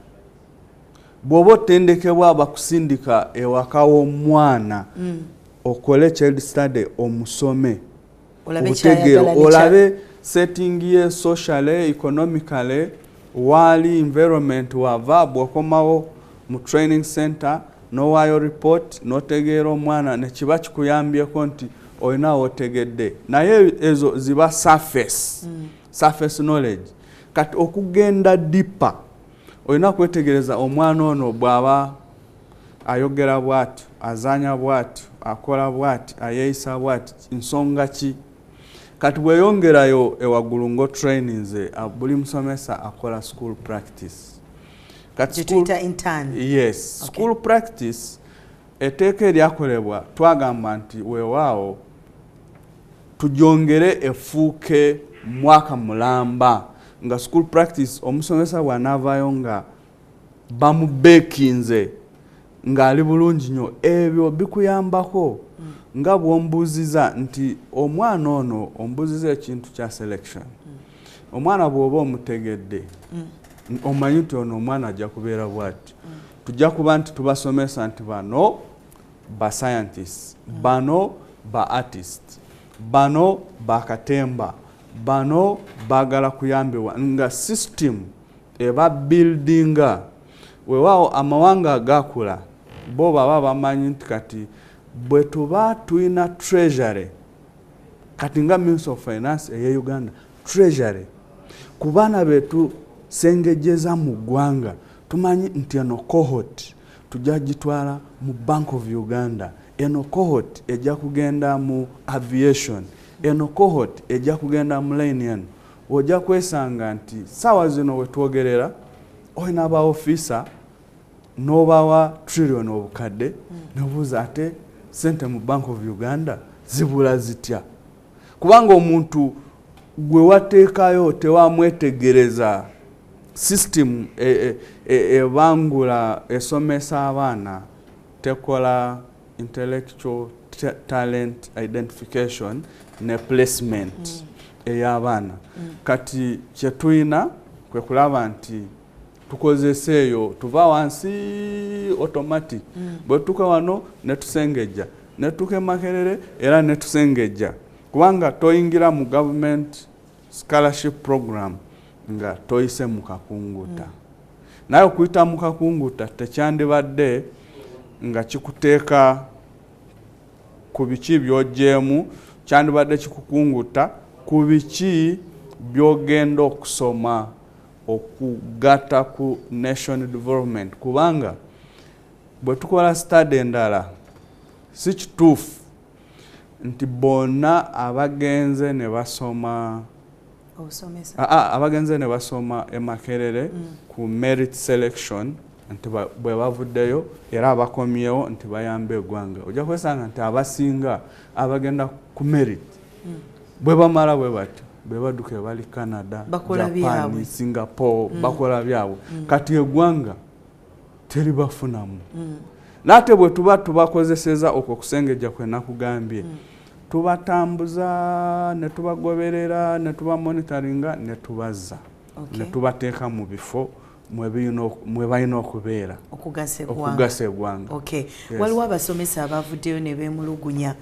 Bw'oba otendekebwa bakusindika ewaka w'omwana okole child study, omusome, olabe setting ye socially, economically, wali environment wava. Bw'okomawo mu training center n'owaayo report n'otegeera omwana, nekiba kikuyambyeko nti olina wotegedde. Naye ezo ziba surface knowledge. Kati okugenda deeper, olina kwetegereza omwana ono bw'aba ayogera bw'ati, azanya bw'ati, akola bw'ati, ayeeyisa bw'ati, nsonga ki? Kati bweyongerayo ewaggulu ng'otraininze, buli musomesa akola school practice. Kati yes, okay. School practice, etteeka eryakolebwa twagamba nti weewaawo tugyongere efuuke mwaka mulamba, nga school practice omusomesa bw'anaavaayo nga bamubeekinze ng'ali bulungi nnyo. Ebyo bikuyambako nga bw'ombuuziza nti omwana ono, ombuuziza ekintu kya selection. Omwana bw'oba omutegedde, omanyi nti ono omwana ajja kubeera bw'ati. Tujja kuba nti tubasomesa nti bano ba scientists, bano ba artist, bano bakatemba, bano baagala kuyambibwa, nga system eba buildinga. Weewaawo amawanga agakula bo baba bamanyi nti kati bwe tuba tulina treasury, kati nga Minister of Finance eye Uganda, treasury ku baana betu sengejeza mu ggwanga, tumanyi nti eno cohort tujja gitwala mu Bank of Uganda, eno cohort ejja kugenda mu aviation, eno cohort ejja kugenda mu line eno. Ojja kwesanga nti saawa zino wetwogerera olina ba officer n'obawa trillion obukadde, nobuuza ate sente mu Bank of Uganda zibula zitya? Kubanga omuntu gwe wateekayo tewamwetegereza. System ebangula esomesa abaana tekola intellectual talent identification ne placement ey'abaana. Kati kyetulina kwe kulaba nti tukozesa eyo, tuva wansi automatic. Bwe tutuuka wano ne tusengejja, ne tutuuka e Makerere era ne tusengejja, kubanga toyingira mu government scholarship program nga toyise mu kakunguta. Naye okuyita mu kakunguta tekyandibadde nga kikuteeka ku biki by'ogyemu, kyandibadde kikukunguta ku biki by'ogenda okusoma okugatta ku nation development. Kubanga bwe tukola study endala, si kituufu nti bonna abagenze ne basoma abagenze ne basoma e Makerere ku merit selection nti bwe bavuddeyo era abakomyewo nti bayamba eggwanga. Ojja kwesanga nti abasinga abagenda ku merit bwe bamala bwe batyo bwe badduka bali Canada, Japan, Singapore, bakola byabwe. Kati eggwanga teribafunamu. Nate bwe tuba tubakozeseza okwo kusengejja kwe nakugambye, tubatambuza ne tubagoberera ne tubamonitoringa ne tubazza ne tubateeka mu bifo mwe balina okubeera okugasa eggwanga. Waliwo abasomesa abavuddeyo ne beemulugunya.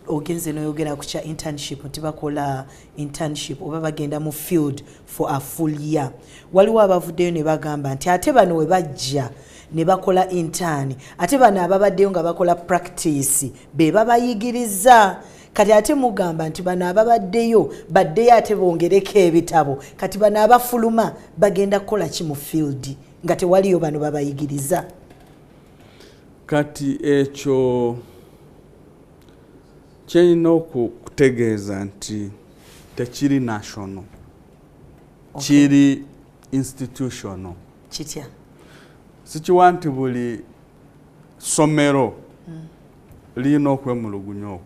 Ogenze n'oyogera ku kya internship nti bakola internship oba bagenda mu field for a full year. Waliwo abavuddeyo ne bagamba nti ate bano we bajja ne bakola intern, ate bano ababaddeyo nga bakola practice be babayigiriza. Kati ate mugamba nti bano ababaddeyo baddeyo ate bongereko ebitabo. Kati bano abafuluma bagenda kukola ki mu field nga tewaliyo bano babayigiriza? Kati ekyo kyerina okutegeeza nti tekiri national, kiri institutional. Kitya? Sikiwa nti buli ssomero lirina okwemulugunya okwo,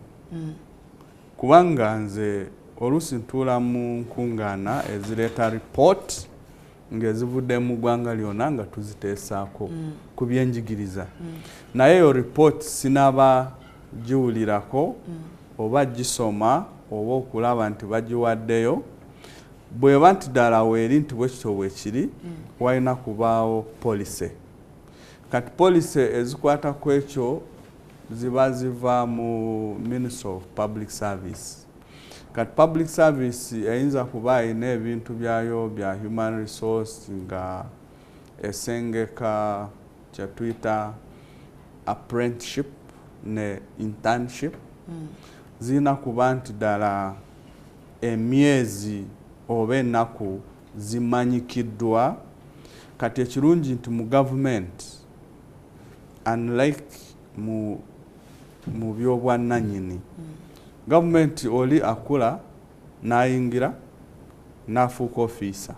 kubanga nze oluusi ntuula mu nkungaana ezireeta report ng'ezivudde mu ggwanga lyonna nga tuziteesaako ku byenjigiriza. Naye eyo report sinaba giwulirako oba gisoma oba okulaba nti bagiwaddeyo. Bweba nti ddala weeri nti bwekityo bwekiri, walina kubaawo policy. Kati policy ezikwata ku ekyo ziba ziva mu Ministry of Public Service. Kati Public Service eyinza kuba erina ebintu byayo bya human resource nga esengeka kyetuyita apprenticeship ne internship. Zirina kuba nti ddala emyezi oba ennaku zimanyikiddwa. Kati ekirungi nti mu gavumenti, unlike mu byobwannannyini, gavumenti oli akula n'ayingira n'afuuka ofiisa,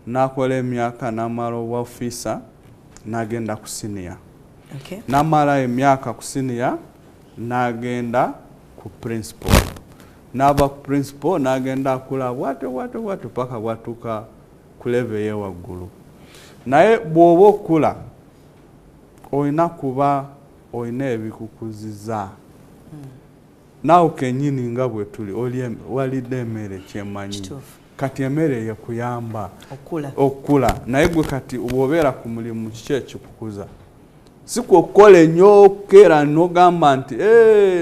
n'akola emyaka n'amala obwa ofiisa n'agenda ku siniya, n'amala emyaka ku siniya n'agenda ku principal, n'ava ku principal n'agenda akula bwatyo bwatyo bwatyo paka bwatuuka ku level ey'ewaggulu. Naye bw'oba okula olina kuba olina ebikukuziza. Naawe kennyini nga bwe tuli walidde emmere, kyemanyi kati emmere yekuyamba okukula. Naye gwe kati bw'obeera ku mulimu, kiki ekikukuza? Si kwokukola ennyo okukeera n'ogamba nti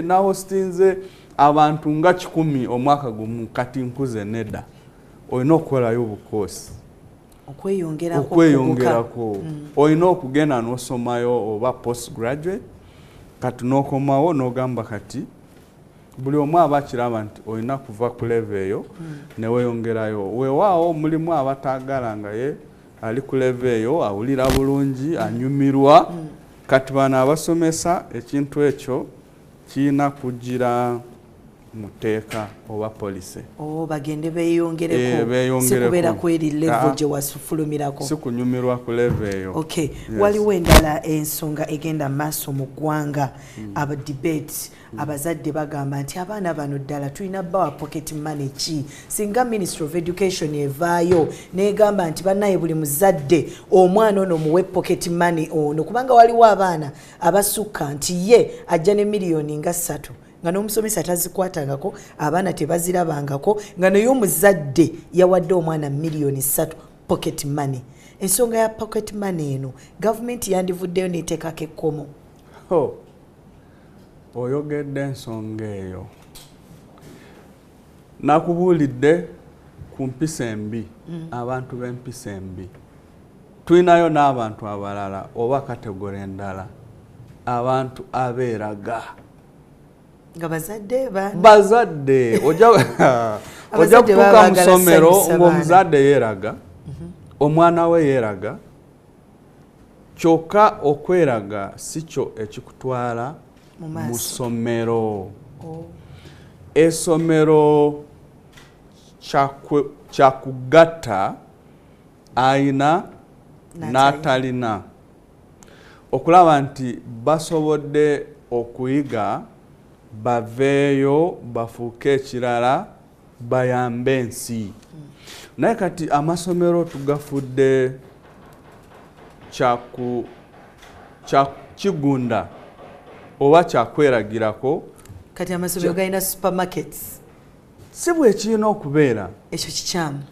nahostinze abantu nga 100 omwaka gumu, kati nkuze. Nedda, olina okukolayo obukoosi okweyongerako. Olina okugenda n'osomayo oba post graduate, kati n'okomawo n'ogamba kati buli omu aba akiraba nti olina kuva ku level eyo neweeyongerayo. Weewaawo mulimu abataagala nga ye ali ku level eyo, awulira bulungi, anyumirwa. Kati bano abasomesa, ekintu ekyo kirina kugira mu tteeka oba policy. Oh, bagende beeyongereko, si kubeera ku eri level gye wasufulumirako. Si kunyumirwa ku level eyo. Okay. Waliwo endala ensonga egenda maaso mu ggwanga, aba debate. Abazadde bagamba nti abaana bano ddala tulina bawa pocket money ki? Singa Ministry of Education evaayo negamba nti bannaye, buli muzadde omwana ono muwe pocket money ono, kubanga waliwo abaana abasukka nti ye ajja ne miliyoni nga 3 nga n'omusomesa tazikwatangako, abaana tebazirabangako, nga naye omuzadde yawadde omwana miliyoni 3 pocket money. Ensonga ya pocket money eno, gavumenti yandivuddeyo neteekako ekkomo? Oyogedde ensonga eyo, nakubuulidde ku mpisa embi. Abantu b'empisa embi tulinayo n'abantu abalala oba category endala, abantu abeeraga. Nga bazadde? Bazadde. Ojja kutuuka mu ssomero ng'omuzadde yeeraga, omwana we yeeraga. Kyokka okweraga si kyo ekikutwala mu ssomero. Essomero kyakugatta ayina n'atalina, okulaba nti basobodde okuyiga, baveeyo bafuuke ekirala, bayambe ensi. Naye kati amasomero tugafudde kigunda oba kyakweragirako. Kati amasomero galina supermarkets. Si bwe kirina okubeera. Ekyo kikyamu.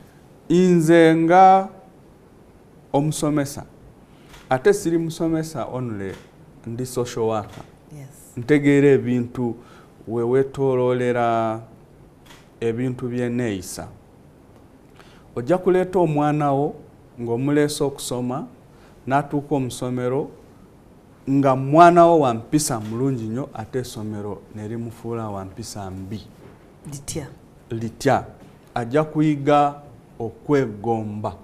Nze nga omusomesa, ate siri musomesa only, ndi social worker, ntegeera ebintu weweetooloolera ebintu byeneeyisa. Ojja kuleeta omwana wo ng'omuleese okusoma, n'atuuka omusomero nga mwana wo wa mpisa mulungi nnyo, ate essomero ne limufuula wa mpisa mbi. Litya? Litya? Ajja kuyiga okwegomba,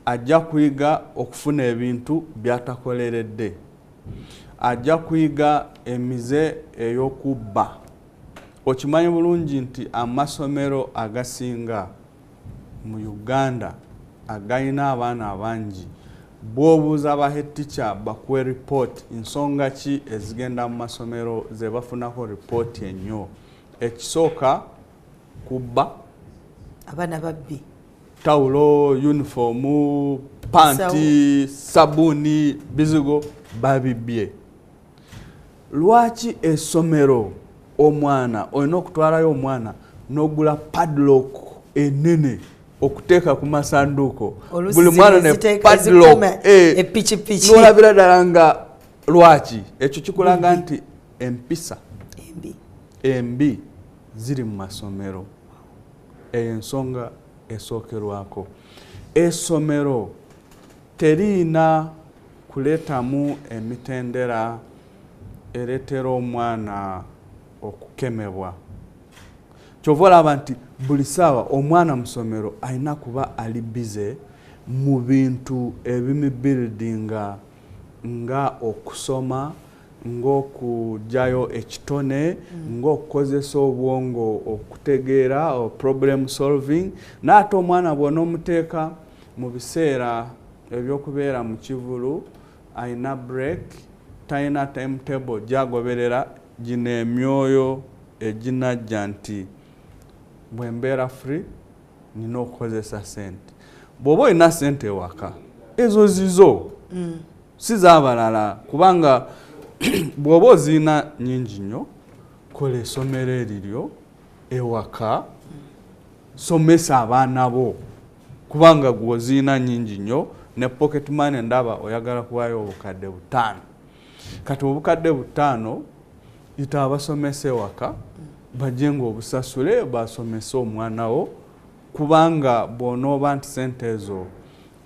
ajja kuyiga okufuna ebintu by'atakoleredde, ajja kuyiga emize ey'okubba. Okimanyi bulungi nti amasomero agasinga mu Uganda agayina abaana abangi, bw'obuuza ba head teacher bakuwe report, nsonga ki ezigenda mu masomero ze bafunako ripooti ennyo? Ekisooka, kubba. Abaana babbi. Tawulo, yunifoomu, panti, sabuuni, bizigo babibbye. Lwaki essomero omwana olina okutwalayo omwana n'ogula padlock? Enene okuteeka ku masanduuko, Oluusi buli mwana ne ziteeka padlock, ezikuuma epikipiki. N'olabira ddala nga lwaki ekyo kikulaga nti empisa embi embi ziri mu masomero. Eyo ensonga esookerwako. Essomero teriina kuleetamu emitendera ereetera omwana okukemebwa. Kyova olaba nti buli ssaawa omwana mu ssomero alina kuba ali busy mu bintu ebimubuildinga, nga okusoma, ng'okugyayo ekitone, ng'okukozesa obwongo okutegeera o problem solving. N'ate omwana bw'onoomuteeka mu biseera ebyokubeera mu kivulu, alina break, talina timetable gy'agoberera, gino emyoyo eginajja nti bwe mbeera free nina okukozesa sente. Bw'oba olina sente ewaka, ezo zizo, si z'abalala, kubanga bw'oba oziina nnyingi nnyo, kola essomero eriryo ewaka, somesa abaana bo, kubanga gwe oziina nnyingi nnyo ne pocket money. Ndaba oyagala kuwaayo 5,000. Kati 5,000, yita abasomesa ewaka bajje nga obusasule basomese omwana wo, kubanga bw'onooba nti sente ezo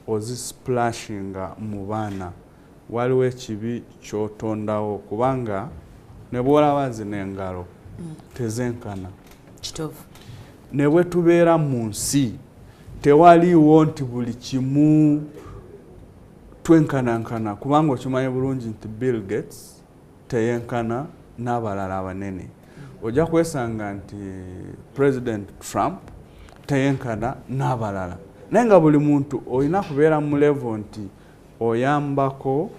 ozisplashinga mu baana, waliwo ekibi ky'otondawo, kubanga ne bw'olaba zino engalo tezenkana. Kituufu. Ne bwe tubeera mu nsi, tewaliiwo nti buli kimu twenkanankana, kubanga okimanyi bulungi nti Bill Gates teyenkana n'abalala abanene. Ojja kwesanga nti President Trump teyenkana n'abalala, naye nga buli muntu olina kubeera mu level nti oyambako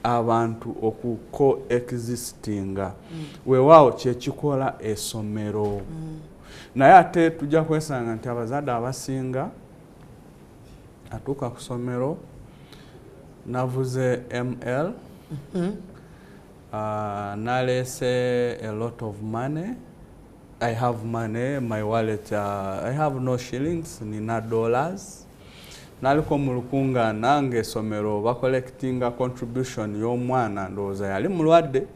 abantu oku coexistinga. Weewaawo kyekikola essomero. Naye ate tujja kwesanga nti abazadde abasinga atuuka ku ssomero navuze ml, naleese a lot of money. I have money, my wallet, I have no shillings, nina dollars. Naliko mu lukungaana ng'essomero bacollectinga contribution y'omwana, ndowooza yali mulwadde,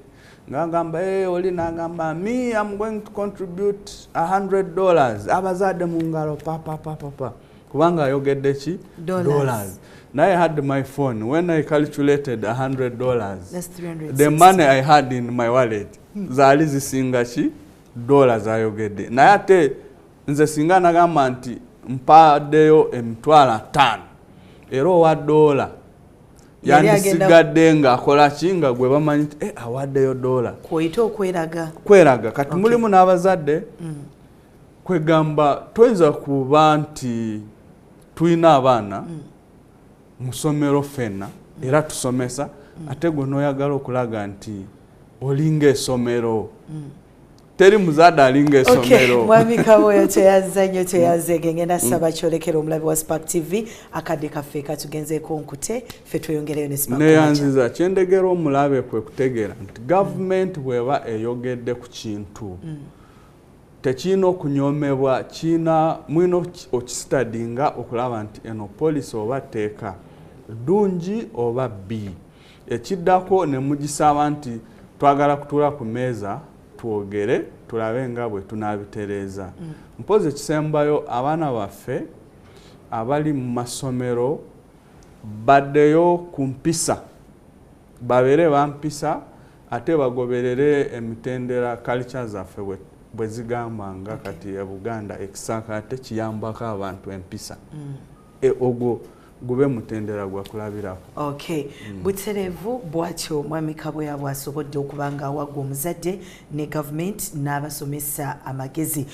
ngagamba, hey, oli nagamba, "Me, I'm going to contribute $100." Abazadde mu ngalo, pa pa pa pa pa, kubanga ayogedde ki? Dollars. Naye I had my phone. When I calculated $100, That's 360. the money I had in my wallet zaali zisinga ki dola zayogedde. Naye ate nze singa nagamba nti mpaddeyo 50,000, era owa dola Yali yandisigadde ng'akola ki, nga gwe bamanyi nti eh, awaddeyo dola. Kwoyita okweraga. Kweraga. Kati mulimu n'abazadde, kwegamba toyinza kuba nti tulina abaana mu ssomero ffenna era tusomesa, ate gwe n'oyagala okulaga nti olinga essomero. Teri muzadde alinga Okay, essomero. Mwami Kaboyo, tweyanza nnyo, tweyanzeege. Ngenda saba kyolekera omulabi wa Spark TV, akadde kaffe katugenzeeko nkute, ffe tweyongereyo ne Spark. Neyanziza. Kyendegera omulabe kwe kutegeera nti gavumenti bw'eba eyogedde ku kintu, tekirina okunyomebwa, kiina mulina okistadinga okulaba nti eno policy oba tteeka ddungi oba bbi. Ekiddako ne mugisaba nti twagala kutuula ku mmeeza twogere tulabe nga bwe tunaabitereeza. Mpozi ekisembayo, abaana baffe abali mu masomero baddeyo ku mpisa, babeere bampisa, ate bagoberere emitendera culture zaffe bwe zigamba, nga kati e Buganda ekisaakaate kiyambako abantu empisa. Ogwo gube mutendera gwa kulabirako. Okay, butereevu. Bwatyo mwami Kaboya bw'asobodde okuba nga awagwa omuzadde ne gavumenti n'abasomesa amagezi.